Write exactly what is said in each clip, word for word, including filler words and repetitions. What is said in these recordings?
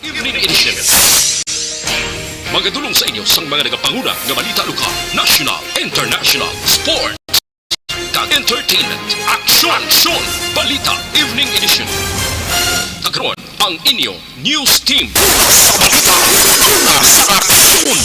Evening Edition. Magadulong sa inyo sang mga nagapanguna nga balita lokal, national, international, sport, kag entertainment. Aksyon! Aksyon! Balita Evening Edition. Karon ang inyo news team. Sa balita, una sa aksyon.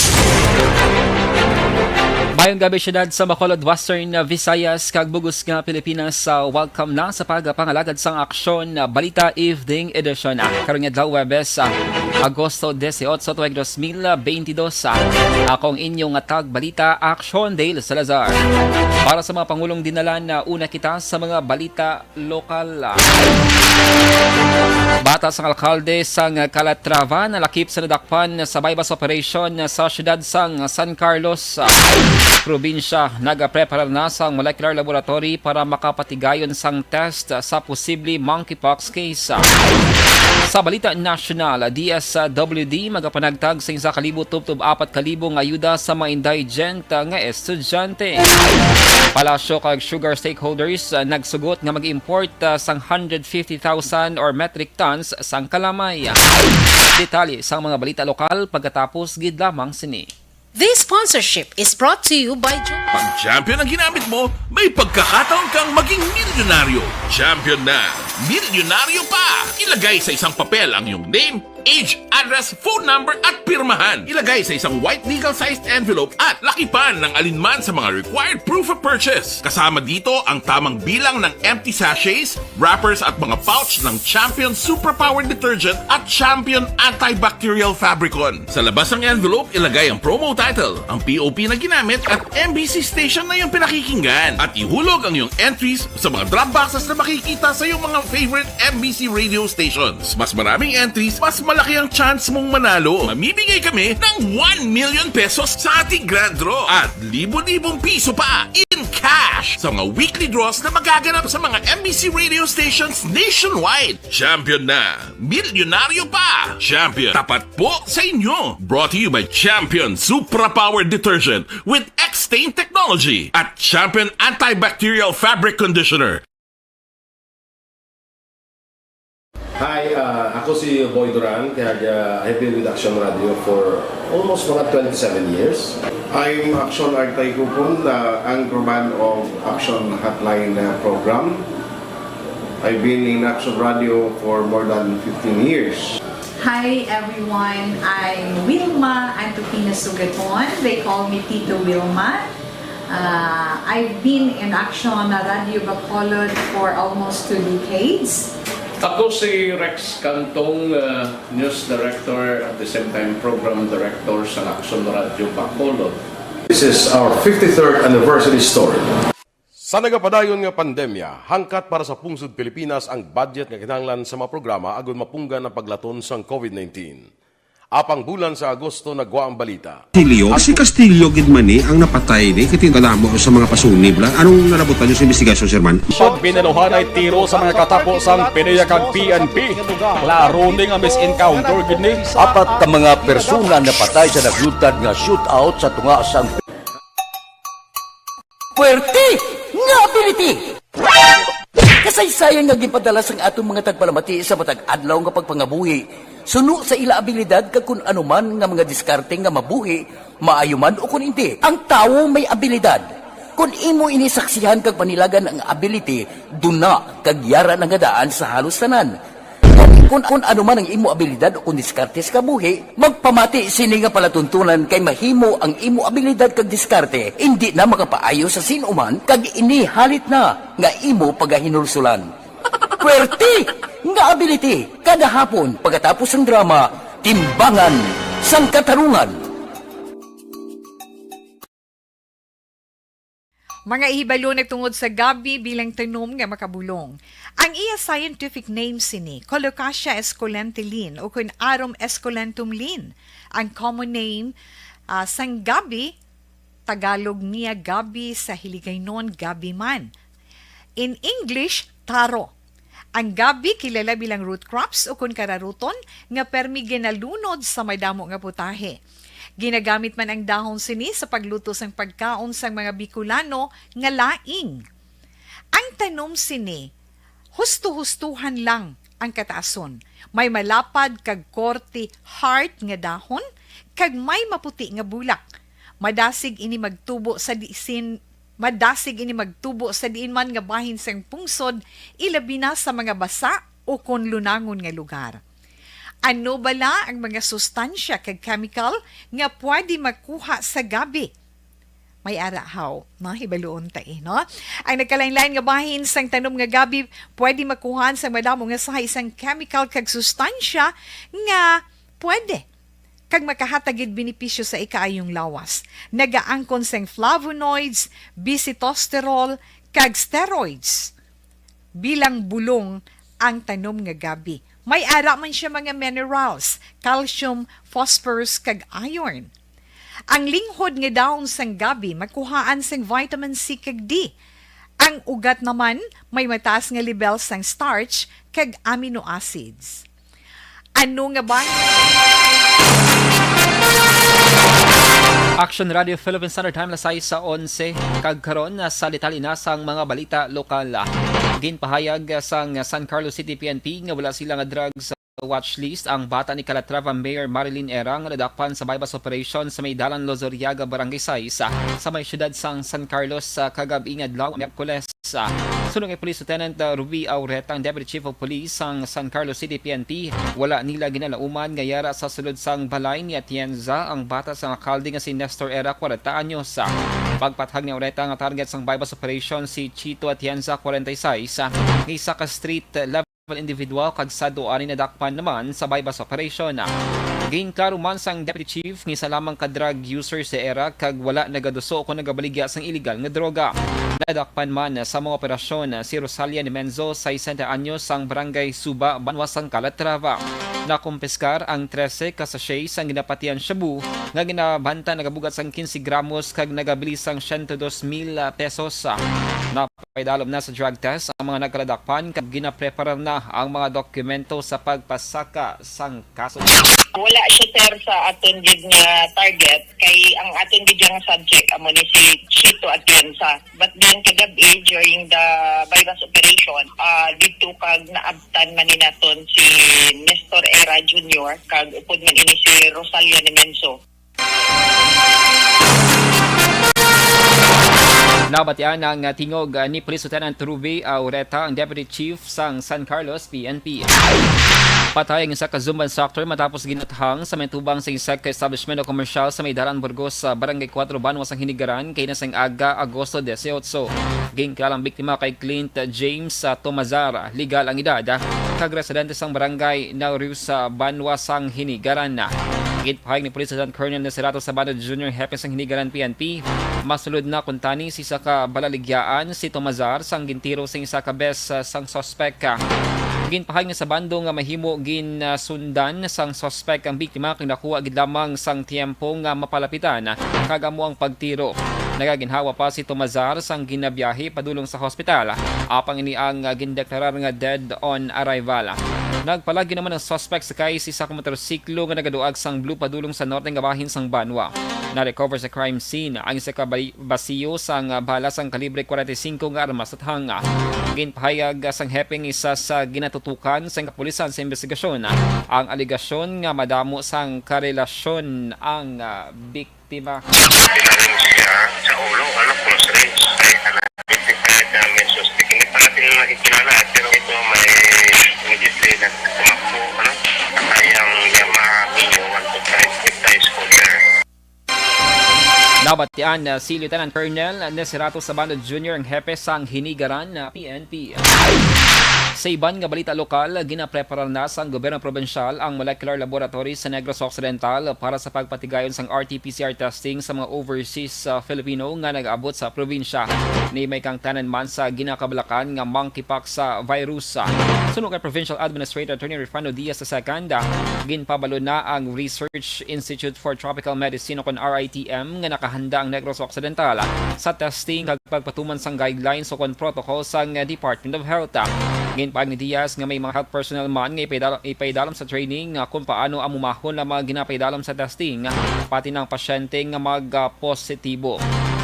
Mayong gabi, syudad sa Bacolod, Western Visayas, kag bug-os nga Pilipinas. Ah, welcome na sa pagpangalagad sang Aksyon, ah, Balita Evening Edition. Ah, karong adlaw, Huwebes, ah, Agosto dieciocho, tuig dos mil veintidós. Ah, akong inyo nga tagbalita, Aksyon Dale Salazar. Para sa mga pangulong dinalan, ah, una kita sa mga balita lokal. Batas sang alkalde sang Calatrava nalakip sa nadakpan sa buy-bust operation sa siyudad sang San Carlos, probinsya. Nagapreparar na sang molecular laboratory para makapatigayon sang test sa posible monkeypox case. Sa balita nasyonal, D S W D magapanagtag sa isa ka libo tubtob apat ka libo nga ayuda sa mga indigent nga estudyante. Palasyo kag Sugar stakeholders, ah, nagsugot nga mag-import, ah, sang hundred fifty thousand or metric tons sang kalamay. Detalye sang mga balita lokal pagkatapos gid lamang sini. This sponsorship is brought to you by Jo- Pag champion ang ginamit mo, may pagkakataon kang maging milyonaryo. Champion na, milyonaryo pa! Ilagay sa isang papel ang iyong name, age, address, phone number, at pirmahan. Ilagay sa isang white legal-sized envelope at lakipan ng alinman sa mga required proof of purchase. Kasama dito ang tamang bilang ng empty sachets, wrappers, at mga pouch ng Champion Suprapower Detergent at Champion Antibacterial Fabricon. Sa labas ng envelope, ilagay ang promo title, ang P O P na ginamit, at M B C station na iyong pinakikinggan. At ihulog ang iyong entries sa mga drop boxes na makikita sa iyong mga favorite M B C radio stations. Mas maraming entries, mas malaki ang chance mong manalo. Mamimigay kami ng one million pesos sa ating grand draw at libo-libong piso pa in cash sa mga weekly draws na magaganap sa mga M B C radio stations nationwide. Champion na! Milyonaryo pa! Champion, tapat po sa inyo! Brought to you by Champion Supra Power Detergent with X-Stain Technology at Champion Antibacterial Fabric Conditioner. Hi, ah, ako si Boy Duran, kag, ah, I've been with Action Radio for almost mga twenty-seven years. I'm Action Artay Kupon, the anchorman of Action Hotline, ah, program. I've been in Action Radio for more than fifteen years. Hi everyone, I'm Wilma Antupina Sugaton. They call me Tito Wilma. Uh, I've been in Action Radio Bacolod for almost two decades. Ako si Rex Cantong, uh, news director, at the same time program director sa Action Radio Bacolod. This is our fifty-third anniversary story. Sa nagapadayon nga pandemya, hangkat para sa pungsod Pilipinas ang budget nga kinahanglan sa mga programa agud mapunggan ang paglaton sang COVID nineteen. Apang bulan sa Agosto nagwa ang balita. Castillo, si Castillo gid man ni ang napatay ni, kay kadamo sa mga pasunib la. Anong nalabutan niyo sa investigasyon, Sir Man? Pag binaluhanay tiro sa mga katapo sang PDEA kag P N P. Klaro ni nga misencounter gid ni. Apat ka mga persona napatay sa naglutad nga shootout sa tunga sang Puwerte nga ability! Kasaysayan nga ginpadala sang aton mga tagpalamati sa matag adlaw nga pagpangabuhi, suno sa ila abilidad kag kun ano man nga mga diskarte nga mabuhi, maayo man o kun indi. Ang tawo may abilidad. Kun imo ini saksihan kag panilagan ang ability, duna kag yara na nga daan sa halos tanan. Kun, kun ano man ang imo abilidad o kun diskarte sa kabuhi, magpamati sini nga palatuntunan kay mahimo ang imo abilidad kag diskarte indi na makapaayo sa sin-o man kag ini halit na nga imo pagahinulsulan. Puwerte nga ability kada hapon pagkatapos sang drama, Timbangan sang Katarungan. Mga hibalo nagtungod sa gabi bilang tanom nga makabulong. Ang iya scientific name sini, Colocasia esculenta Linn, o kun Arum esculentum Linn. Ang common name, ah, sang gabi, Tagalog niya gabi, sa Hiligaynon gabi man. In English, taro. Ang gabi kilala bilang root crops o kun kararuton nga permi ginalunod sa madamo nga putahe. Ginagamit man ang dahon sini sa pagluto sang pagkaon sang mga Bicolano nga laing. Ang tanom sini, husto-hustohan lang ang kataason. May malapad kag korte heart nga dahon, kag may maputi nga bulak. Madasig ini magtubo sa diin, madasig ini magtubo sa diin man nga bahin sang pungsod, ilabi na sa mga basa o kon lunangon nga lugar. Ano bala ang mga sustansya kag chemical nga pwede makuha sa gabi? May ara haw, no? Hibaluon ta, eh, no? Ang nagkalain-lain nga bahin sang tanom nga gabi pwede makuhaan sang madamo nga sahay sang chemical kag sustansya nga pwede kag makahatag gid benepisyo sa ikaayong lawas. Nagaangkon sang flavonoids, bisitosterol, kag steroids bilang bulong ang tanom nga gabi. May ara man siya mga minerals, calcium, phosphorus, kag iron. Ang linghod nga dahon sang gabi makuhaan sang vitamin C kag D. Ang ugat naman may mataas nga lebel sang starch kag amino acids. Ano nga ba? Action Radio Philippine Standard Time, alas sais sa onse. Kag karon, sa detalye na sang mga balita lokal. Ginpahayag sang San Carlos City P N P nga wala sila nga drugs watch list ang bata ni Calatrava Mayor Marilyn Era nga nadakpan sa buy-bust operation sa may Dalan Lozoriaga, Barangay sais, sa may siyudad sang San Carlos, sa kagab-ing adlaw, Miyerkules. Suno kay Police Lieutenant, uh, Ruby Aureta, ang Deputy Chief of Police sang San Carlos City P N P, wala nila ginalauman nga yara sa sulod sang balay ni Atienza ang bata sang alkalde nga si Nestor Era, kwarenta anyos. Pagpathag ni Aureta nga target sang buy-bust operation si Chito Atienza, kwarenta y seis, nga isa ka street level individual kag sadto ani nadakpan naman sa buy-bust operation. Ginklaro man sang Deputy Chief nga isa lamang ka drug user si Era kag wala nagaduso kon nagabaligya sang iligal nga droga. Nadakpan man sa mga operasyon si Rosalia Nemenzo, sesenta anyos, sang Barangay Suba, Banwa sang Calatrava. Nakumpiskar ang trese ka sachet sang ginapatihan shabu nga ginabanta nagabugat sang quince gramos kag nagabili sang siyento dos mil pesos. Napaidalom na sa drug test ang mga nagkaladakpan kag ginapreparar na ang mga dokumento sa pagpasaka sang kaso. Wala siya, sir, sa aton gid nga target, kay ang aton gid nga subject amo ni si Chito Atienza. But then kagabi, during the buy-bust operation, ah, didto kag naabtan man ni naton si Nestor Era Junior kag upod man ini si Rosalia Nemenzo. Nabatian ang, ah, tingog, ah, ni Police Lieutenant Ruby Aureta, ang Deputy Chief sang San Carlos P N P. Patay ang isa ka zumba instructor matapos ginathang sa may tubang sa isa ka establishment o komersyal sa may Dalan Burgos, sa Barangay Cuatro, Banwa sang Hinigaran, kaina sang aga, Agosto dieciocho. Ginkilala ang biktima kay Clint James, ah, Tomazar, legal ang edad, ah, kag residente sang barangay Nauriu sa Banwa sang Hinigaran. Ginpahayag ni Police Lieutenant Colonel Nicerato Sabano Junior, hepe sang Hinigaran P N P, masulod na kuntani si isa ka balaligyaan si Tomazar sang gintiro sing isa ka bes, ah, sang suspek. Ginpahayag ni Sabando nga mahimo ginsundan sang suspek ang biktima kag nakuha gid lamang sang tiyempo nga mapalapitan kag amo ang pagtiro. Nagaginhawa pa si Tomazar sang ginabiyahe padulong sa hospital, apang ini ang, ah, gindeklarar nga dead on arrival. Nagpalagyo naman ang suspek sakay sa isa ka motorsiklo nga nagaduag sang blue padulong sa norte nga bahin sang Banwa. Na-recover sa crime scene ang isa ka bali-, basiyo sang, ah, bala sang kalibre kwarenta y cinco nga armas at hanga. Ginpahayag sang hepe nga isa sa ginatutukan sang kapulisan sa imbestigasyon ang alegasyon nga madamo sang karelasyon ang, ah, biktima. Binaring siya sa ulo, ano, close range. Ay, ano, identified na may suspect. Hindi pa natin nakikilala, pero ito may immediately na tumakbo, ano, kayang Yamaha Mio one two five with high scooter. Nabatian, uh, si Lieutenant Colonel Neserato Sabano Junior, ang hepe sang Hinigaran, uh, P N P. Sa iban nga balita lokal, ginapreparar na sang gobyerno probinsyal ang molecular laboratory sa Negros Occidental para sa pagpatigayon sang R T P C R testing sa mga overseas, uh, Filipino nga nag-abot sa probinsya. Ni may kangtanan man sa ginakabalakan nga monkeypox sa virus. Suno kay Provincial Administrator Attorney Rifano Diaz the second, ginpabalo na ang Research Institute for Tropical Medicine o kon R I T M nga nakahanda ang Negros Occidental sa testing kag pagpatuman sang guidelines o kon protocol sang Department of Health. Ginpahayag ni Diaz nga may mga health personnel man nga ipaidal-, ipaidalom sa training nga kung paano ang mumahon ang mga ginapaidalom sa testing, pati ng pasyente nga mag-positibo.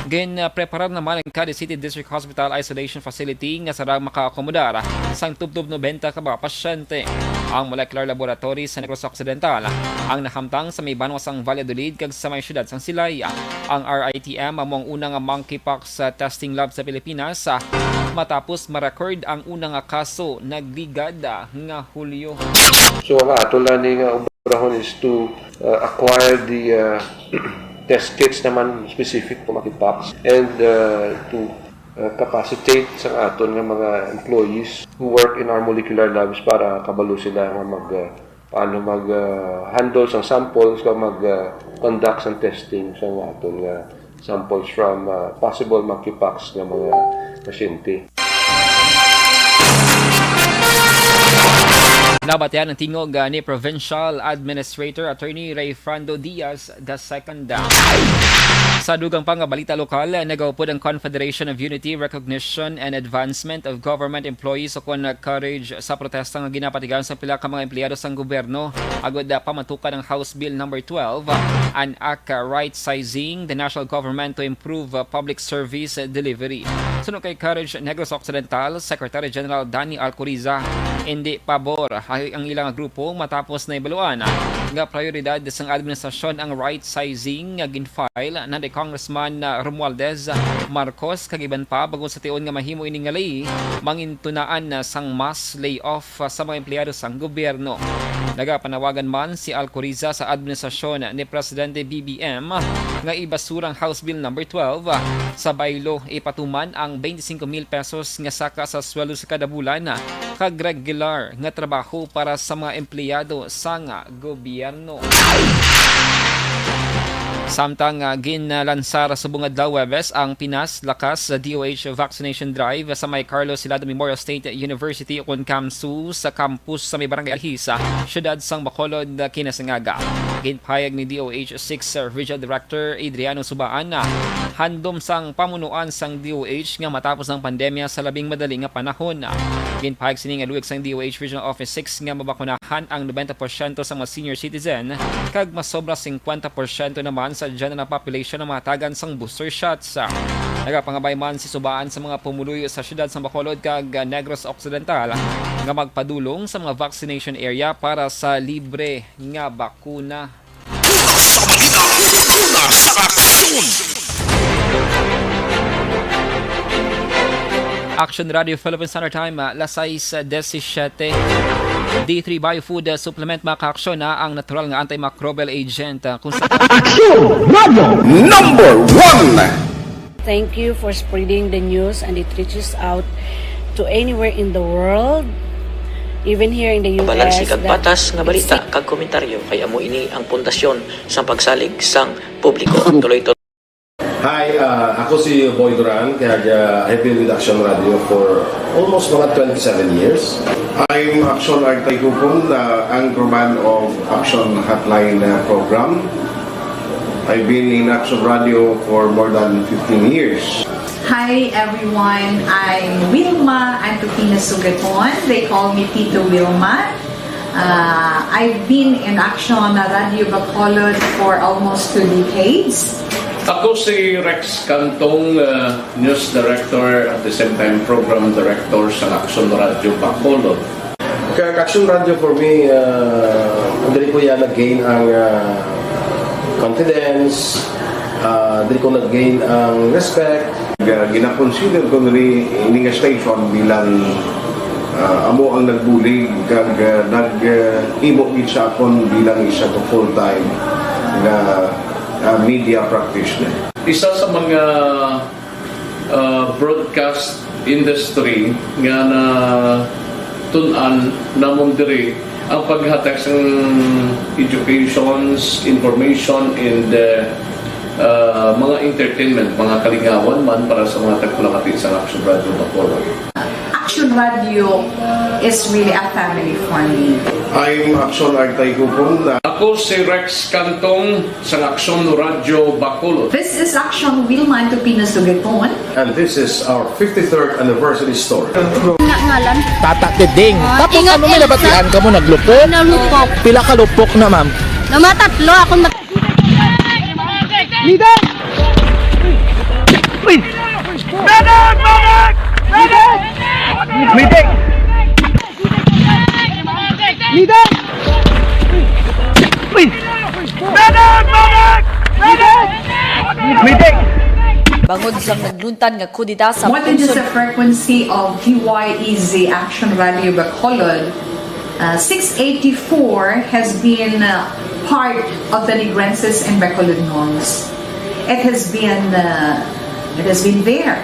Ginpreparar naman ang Cadiz City District Hospital Isolation Facility nga sarang makaakomodar sang tubtob nobenta ka mga pasyente. Ang molecular laboratory sa Negros Occidental ang nahamtang sa may banwa sang Valladolid kag sa may siyudad sang Silay. Ang R I T M amo ang una nga monkeypox, ah, testing lab sa Pilipinas, ah, matapos ma-record ang una nga kaso nagligad, ah, nga Hulyo. So, ang ato lang ni nga obrahon is to, uh, acquire the, uh, test kits naman specific for monkeypox and, uh, to, uh, capacitate sa aton nga mga employees who work in our molecular labs para kabalo sila nga mag, uh, paano mag, uh, handle sang samples o mag, uh, conduct sang testing sa aton nga samples from, uh, possible monkeypox nga mga pasyente. Nabatian ang tingog, ah, ni Provincial Administrator Attorney Rayfrando Diaz the second. Sa dugang pa nga balita lokal, nagaupod ang Confederation of Unity, Recognition, and Advancement of Government Employees o kon COURAGE sa protesta nga ginapatigayon sa pila ka mga empleyado sang gobyerno agod, ah, pamatukan ang House Bill Number twelve, an act, ah, right sizing the national government to improve, ah, public service delivery. Suno kay COURAGE Negros Occidental, Secretary General Danny Alcoriza, indi pabor ang ilang grupo matapos na ibaluan nga prioridad sang administrasyon ang right sizing nga gin-file na ni Congressman, ah, Romualdez Marcos kag iban pa, bangod sa tion nga mahimo ini nga ley, mangintunaan na sang mass layoff sa mga empleyado sang gobyerno. Nagapanawagan man si Alcoriza sa administrasyon ni Presidente B B M nga ibasura ang House Bill Number twelve. Sa baylo, ipatuman ang twenty-five mil pesos nga saka sa sweldo sa kada bulan kag regular nga trabaho para sa mga empleyado sang gobyerno. Samtang, ah, ginlansar subong adlaw Huwebes ang Pinas Lakas D O H Vaccination Drive sa may Carlos Hilado Memorial State University ukon CamSU sa campus sa may Barangay Alhis, siyudad sang Bacolod, kinasengaga. Ginpahayag ni D O H six Regional Director Adriano Subaan na handom sang pamunuan sang D O H nga matapos ang pandemya sa labing madali nga panahon. Ginpahayag sini nga luwag sang D O H Regional Office six nga mabakunahan ang nobenta porsyento sa mga senior citizen kag masobra singkwenta porsyento naman sa general population ang mahatagan sang booster shots. Nagapangabay man si Subaan sa mga pumuluyo sa siyudad sang Bacolod kag Negros Occidental nga magpadulong sa mga vaccination area para sa libre nga bakuna. Una sa balita, una sa aksyon. Action Radio Philippine Standard Time, ah, alas sais, ah, disisiete. D three Bio Food, ah, Supplement, mga kaaksyon, ah, ang natural nga antimicrobial agent, ah, kung sa Action Radio Number One. Thank you for spreading the news and it reaches out to anywhere in the world, even here in the U S. Balanse kag patas nga balita kag komentaryo kay amo ini ang pundasyon sang pagsalig sang publiko. Tuloy-tuloy. Hi, uh, ako si Boy Duran, kag, uh, I've been with Action Radio for almost mga twenty-seven years. I'm Action Artay Kupon, the anchorman of Action Hotline, uh, program. I've been in Action Radio for more than fifteen years. Hi everyone, I'm Wilma Antupina Sugaton. They call me Tito Wilma. Uh, I've been in Action Radio Bacolod for almost two decades. Ako si Rex Cantong, uh, news director, at the same time program director sa Action Radio Bacolod. Kag Action Radio for me, uh, diri ko ya nag-gain ang, uh, confidence, uh, diri ko nag-gain ang respect. Ga-, gina-consider ko diri ini nga station bilang, uh, amo ang nagbulig kag, uh, nag, uh, himo gid sa akon bilang isa ka full-time nga, uh, media practitioner. Isa sa mga ah, broadcast industry nga natun-an namon diri ang paghatag sang educations, information, and, ah, ah, mga entertainment, mga kalingawan man para sa mga tagpulangati sa Action Radio Bacolod. Action Radio is really a family for me. I'm Action Artay Kupon. Ako si Rex Cantong sa Action Radio Bacolod. This is Action Wilma Antupina Sugaton. And this is our fifty-third anniversary story. Nga ngalan? Tata Tiding. Ah, tapos ingat, ano, may ingat nabatian ka mo, naglupok? Nalupok. Pila ka lupok na, ma'am? Namatatlo. Akong mat- Leader! Medic! Medic! Medic! Medic! Uy! Medic! Medic! Medic! Bangod sang nagluntad nga kudeta sa What is the frequency of T Y E Z Action Radio Bacolod? Uh, six eighty-four has been uh, part of the Negrenses and Bacolodnons. It has been uh, it has been there.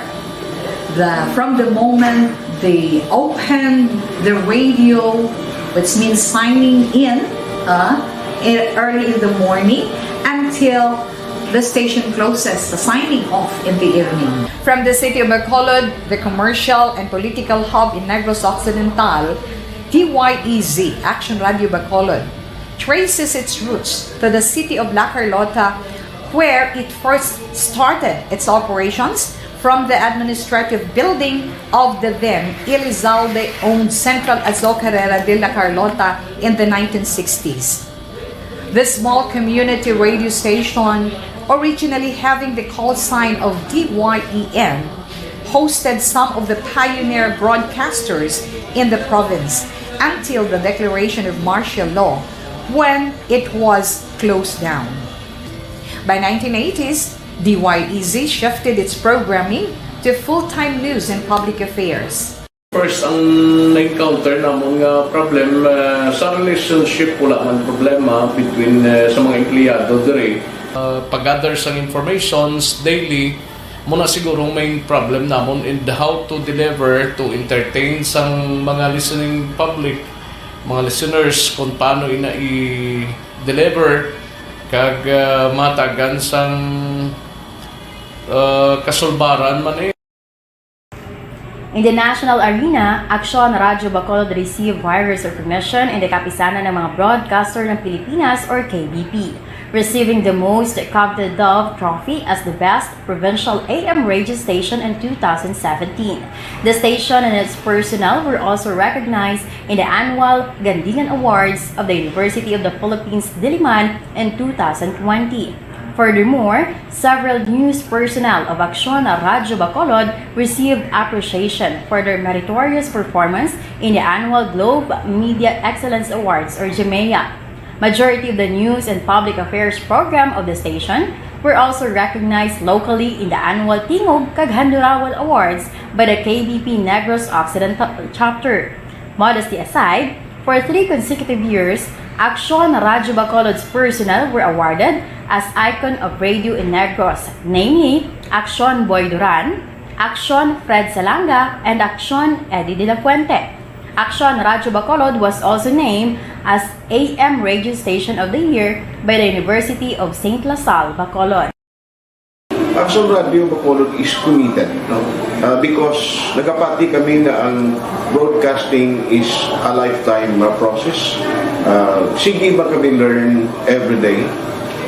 The, from the moment they open the radio, which means signing in uh, e- early in the morning, until the station closes, the signing off in the evening. From the city of Bacolod, the commercial and political hub in Negros Occidental, T Y E Z, Action Radio Bacolod, traces its roots to the city of La Carlota, where it first started its operations from the administrative building of the then Elizalde-owned Central Azocarera de La Carlota in the nineteen sixties. This small community radio station, originally having the call sign of D Y E N, hosted some of the pioneer broadcasters in the province until the declaration of martial law, when it was closed down. By nineteen eighties, D Y E Z shifted its programming to full-time news and public affairs. First, ang na-encounter namon nga problem, ah, sa relationship, wala man problema between, eh, sa mga empleyado diri. Ah, pag-gather sang informations daily, mo na siguro ang main problem namon, and how to deliver, to entertain sang mga listening public, mga listeners, kung paano ina i-deliver, kag, ah, matagan sang, ah, kasulbaran man eh. In the national arena, Aksyon Radyo Bacolod received vigorous recognition in the Kapisanan ng mga Broadcaster ng Pilipinas or K B P, receiving the most coveted Dove Trophy as the best provincial A M radio station in two thousand seventeen. The station and its personnel were also recognized in the annual Gandilan Awards of the University of the Philippines Diliman in two thousand twenty. Furthermore, several news personnel of Aksyon Radyo Bacolod received appreciation for their meritorious performance in the annual Globe Media Excellence Awards or GMEA. Majority of the news and public affairs program of the station were also recognized locally in the annual Tingog kag Handurawal Awards by the K B P Negros Occidental Chapter. Modesty aside, for three consecutive years, Aksyon Radyo Bacolod's personnel were awarded as Icon of Radio in Negros, namely Aksyon Boy Duran, Aksyon Fred Salanga, and Aksyon Eddie de la Fuente. Aksyon Radyo Bacolod was also named as A M Radio Station of the Year by the University of Saint La Salle, Bacolod. Aksyon Radio Bacolod is committed, no? Ah, because nagapati kami na ang broadcasting is a lifetime, ah, process. Ah, sige ba kami learn every day?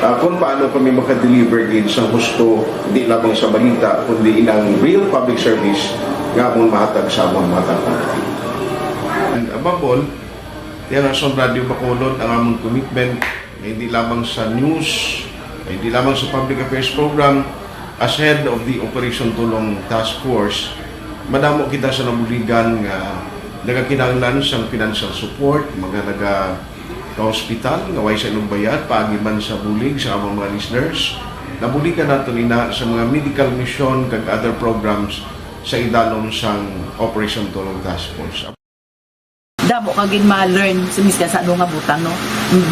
Ah, kung paano kami makadeliver gid sa husto, di lamang sa balita, kundi inang real public service nga amon mahatag sa amon mga taga-, and above all, yan ang Aksyon Radio Bacolod, ang amon commitment, hindi lamang sa news, hindi lamang sa public affairs program, as head of the Operation Tulong Task Force, madamo kita sa nabuligan nga nagakinahanglan sang financial support, mga naga ka-hospital nga way sa inugbayad, paagi man sa bulig sa among mga listeners. Nabuligan nato nina sa mga medical mission kag other programs sa idalom sang Operation Tulong Task Force. Damo ka gid ma-learn sa miskan sa ano nga butang, no?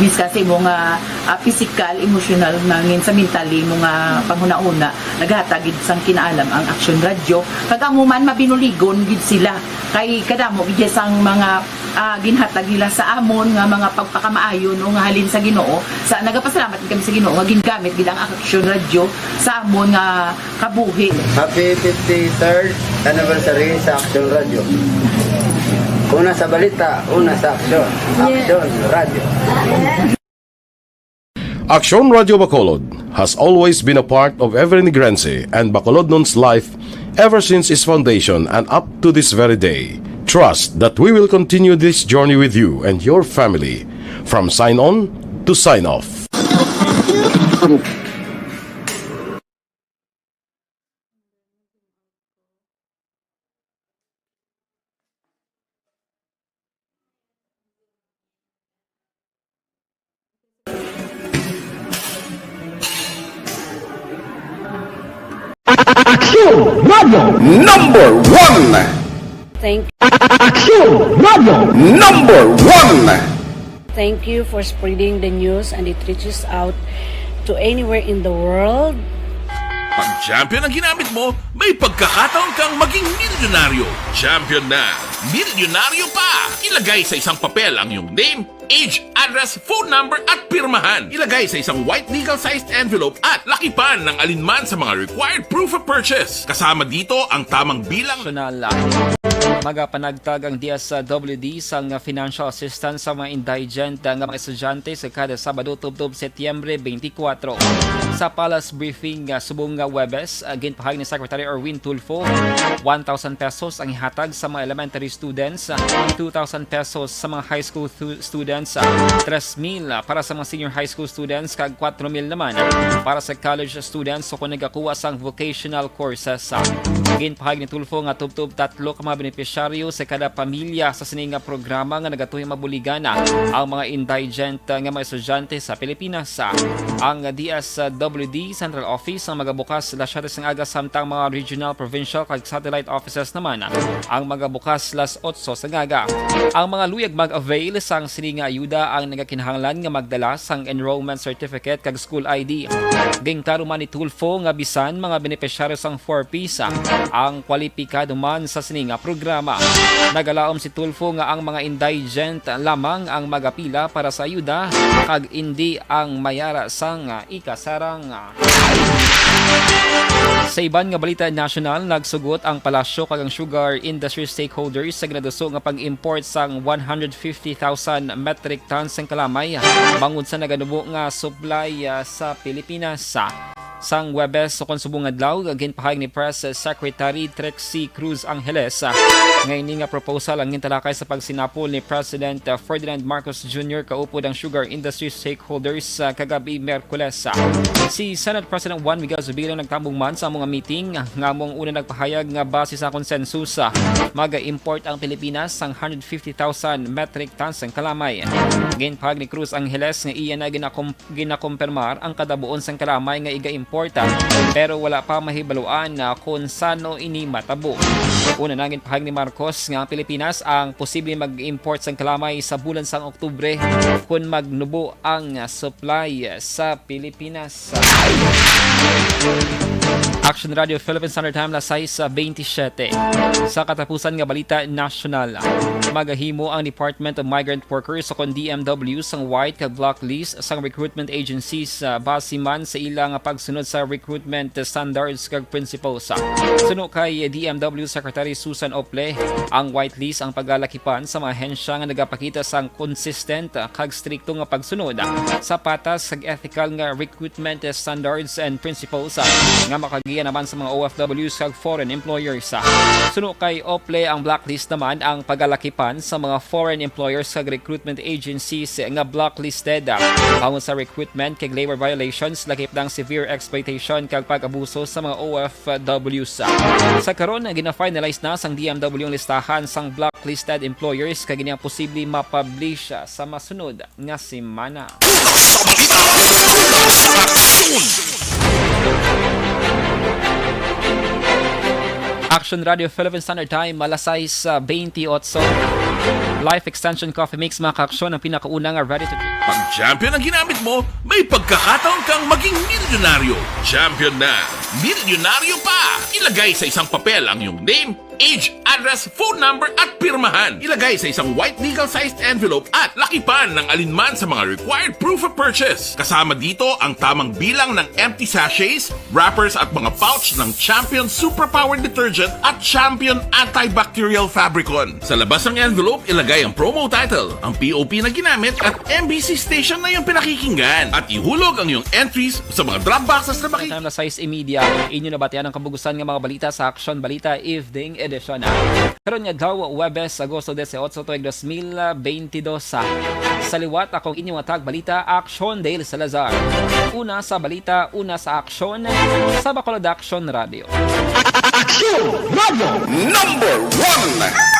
Miskan sa imo nga, ah, physical, emotional, nangin sa mentally mo nga panghunahuna, naghatag gid sang kinaalam ang Action Radio. Kag amo man, mabinuligon gid sila. Kay kadamo gid sang mga, ah, ginhatag nila sa amon nga mga pagpakamaayo, no, nga halin sa Ginoo. Sa, nagapasalamat gid kami sa Ginoo nga gingamit gid ang Action Radio sa amon nga kabuhi. Happy fifty-third anniversary sa Action Radio. Una sa balita, una sa aksyon. Action Radio. Aksyon Radio Bacolod has always been a part of every Negrense and Bacolodnon's life ever since its foundation and up to this very day. Trust that we will continue this journey with you and your family, from sign on to sign off. Aksyon Radio Number One. Thank Aksyon Radio Number One. Thank you for spreading the news and it reaches out to anywhere in the world. Pag champion ang ginamit mo, may pagkakataon kang maging milyonaryo. Champion na, milyonaryo pa! Ilagay sa isang papel ang iyong name, age, address, phone number at pirmahan. Ilagay sa isang white legal-sized envelope at lakipan ng alinman sa mga required proof of purchase. Kasama dito ang tamang bilang. Nasyonal. Magapanagtag ang D S W D sang financial assistance sa mga indigent nga mga estudyante sa kada Sabado tubtob Setyembre twenty-four. Sa palace briefing, ah, subong nga Huwebes, ah, ginpahayag ni Secretary Erwin Tulfo, one thousand pesos ang ihatag sa mga elementary students, ah, two thousand pesos sa mga high school stu-, students, ah, tres mil, ah, para sa mga senior high school students, kag kwatro mil naman, ah, para sa college students o kung nagakuha sang vocational courses. Ah, ginpahayag ni Tulfo nga tubtob tatlo ka mga benepisyaryo sa kada pamilya sa sini nga programa nga nagatuyo mabuligan, ah, ang mga indigent, ah, nga mga estudyante sa Pilipinas. Ah, ang D S W D Central Office ang magabukas alas siyete sang aga, samtang mga regional, provincial, kag satellite offices naman ang magabukas alas otso sang aga. Ang mga luyag mag-avail sang sini nga ayuda ang nagakinahanglan nga magdala sang enrollment certificate kag school I D. Ginklaro man ni Tulfo nga bisan mga benepisyaryo sang four Ps ang kwalipikado man sa sini nga programa. Nagalaom si Tulfo nga ang mga indigent lamang ang magapila para sa ayuda kag indi ang may ara sang ikasarang. Sa iban nga balita nasyonal, nagsugot ang Palasyo kag ang sugar industry stakeholders sa ginaduso nga pag-import sang one hundred fifty thousand metric tons sang kalamay bangod sa naganubo nga supply, ah, sa Pilipinas. Sang Huwebes ukon subong adlaw, ginpahayag ni Press Secretary Trixie Cruz Angeles, ah, nga ini nga proposal ang gintalakay sa pagsinapol ni President, ah, Ferdinand Marcos Junior kaupod ang sugar industry stakeholders, ah, kagabi, Miyerkules. Si Senate President Juan Miguel Zubiri nagtambong man sa among meeting nga among una nagpahayag nga base sa konsensus, ah, maga-import ang Pilipinas sang hundred fifty thousand metric tons sang kalamay. Ginpahayag ni Cruz Angeles nga iya na ginakom-, ginakumpirmar ang kadabuon sang kalamay nga iga-import, ah, pero wala pa mahibaluan na kon sano ini matabo. Una na ginpahayag ni Marcos nga ang Pilipinas ang posible mag-import sang kalamay sa bulan sang Oktubre kon magnubo ang supply sa Pilipinas. Action Radio Philippine Standard Time, alas sais bentisiete. Sa katapusan nga balita nasyonal, magahimo ang Department of Migrant Workers o kon D M W sang white kag blacklist sang recruitment agencies, ah, base man sa ila nga pagsunod sa recruitment standards kag principles. Suno kay D M W Secretary Susan Ople, ang whitelist ang pagalakipan sa mga ahensya nga nagapakita sang consistent, ah, kag strikto nga pagsunod, ah, sa patas kag ethical nga recruitment standards and principles, ah, nga makagiya naman sa mga O F Ws kag foreign employers. Ah, suno kay Ople, ang blacklist naman ang pagalakipan sa mga foreign employers kag recruitment agencies nga blacklisted, ah, bangod sa recruitment kag labor violations, lakip na ang severe exploitation kag pag-abuso sa mga O F Ws. Sa karon, gina-finalize na sang D M W ang listahan sang blacklisted employers kag ini ang posible ma-publish, ah, sa masunod nga semana. Una sa balita, una sa aksyon. Action Radio Philippine Standard Time, alas sais bentiocho. Life Extension Coffee Mix, mga kaaksyon, ang pinakauna nga ready to drink. Pag champion ang ginamit mo, may pagkakataon kang maging milyonaryo. Champion na, milyonaryo pa! Ilagay sa isang papel ang iyong name, age, address, phone number, at pirmahan. Ilagay sa isang white legal-sized envelope at lakipan ng alinman sa mga required proof of purchase. Kasama dito ang tamang bilang ng empty sachets, wrappers, at mga pouch ng Champion Superpower Detergent at Champion Antibacterial Fabricon. Sa labas ng envelope, ilagay ang promo title, ang P O P na ginamit, at M B C station na iyong pinakikinggan. At ihulog ang iyong entries sa mga drop boxes na makikita. Time na sais y media, inyo nabatian ang kabugusan nga mga balita sa Aksyon Balita Evening Edition. Karon nga adlaw, Huwebes, Agosto dieciocho, tuig dos mil bentidós. Sa liwat, akong inyong tagbalita, Aksyon Dale Salazar. Una sa balita, una sa aksyon, sa Bacolod Aksyon Radio. Aksyon Radio Number One.